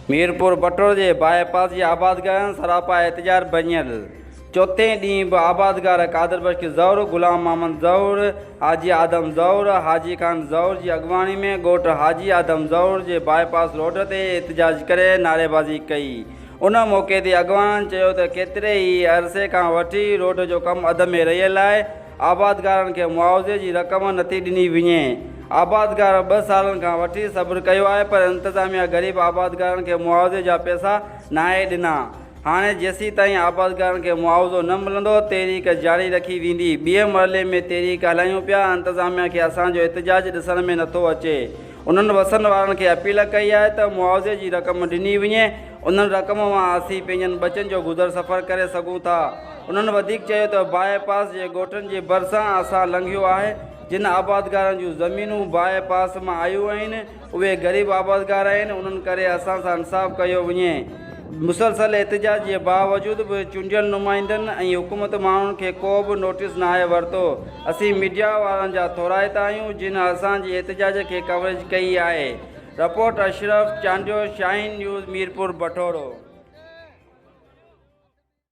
ميرپور بٺورو جي باء پاس جي آبادگارن سراپا احتجاج بڻيل چوٿين ڏينهن به آبادگار قادر بخش زئور، غلام محمد زئور، حاجي آدم زئور، حاجي خان زئور جي اڳواڻي ۾ ڳوٺ حاجي آدم زئور جي باء پاس روڊ تي احتجاج ڪري نعريبازي ڪئي. ان موقعي تي اڳواڻن چيو ته ڪيتري ئي عرصي کان وٺي روڊ جو ڪم اڌ ۾ رهيل آهي، آبادگارن کي معاوضي جي رقم نٿي ڏني وڃي، آبادگار ٻه سالن کان وٺي صبر ڪيو آهي پر انتظاميا غريب آبادگارن کي معاوضي جا پئسا ناهي ڏنا، هاڻي جيسيتائين آبادگارن کي معاوضو نه ملندو تحريڪ جاري رکي ويندي، ٻئي مرحلي ۾ تحريڪ هلايون پيا، انتظاميا کي اسان جو احتجاج ڏسڻ ۾ نٿو اچي، انهن وسن وارن کي اپيل ڪئي آهي ته معاوضي جي رقم ڏني وڃي، انهن رقم مان اسين پنهنجن ٻچن جو گذر سفر ڪري سگهون ٿا. انهن وڌيڪ چيو ته باء پاس جي ڳوٺن جي ڀرسان اسان لنگهيو آهي، جن آبادگارن جون زمينون باء پاس مان آيون آهن، اهي غريب آبادگار آهن، انهن ڪري اسان سان انصاف ڪيو وڃي. مسلسل احتجاج جي باوجود به چونڊيل نمائندن ۽ حڪومت ماڻهن کي ڪو به نوٽيس ناهي ورتو، اسين ميڊيا وارن جا ٿورائتا آهيون جن اسان جي احتجاج کي ڪوريج ڪئي آهي. Report, Ashraf Chandio, Shaheen news, Mirpur Bathoro.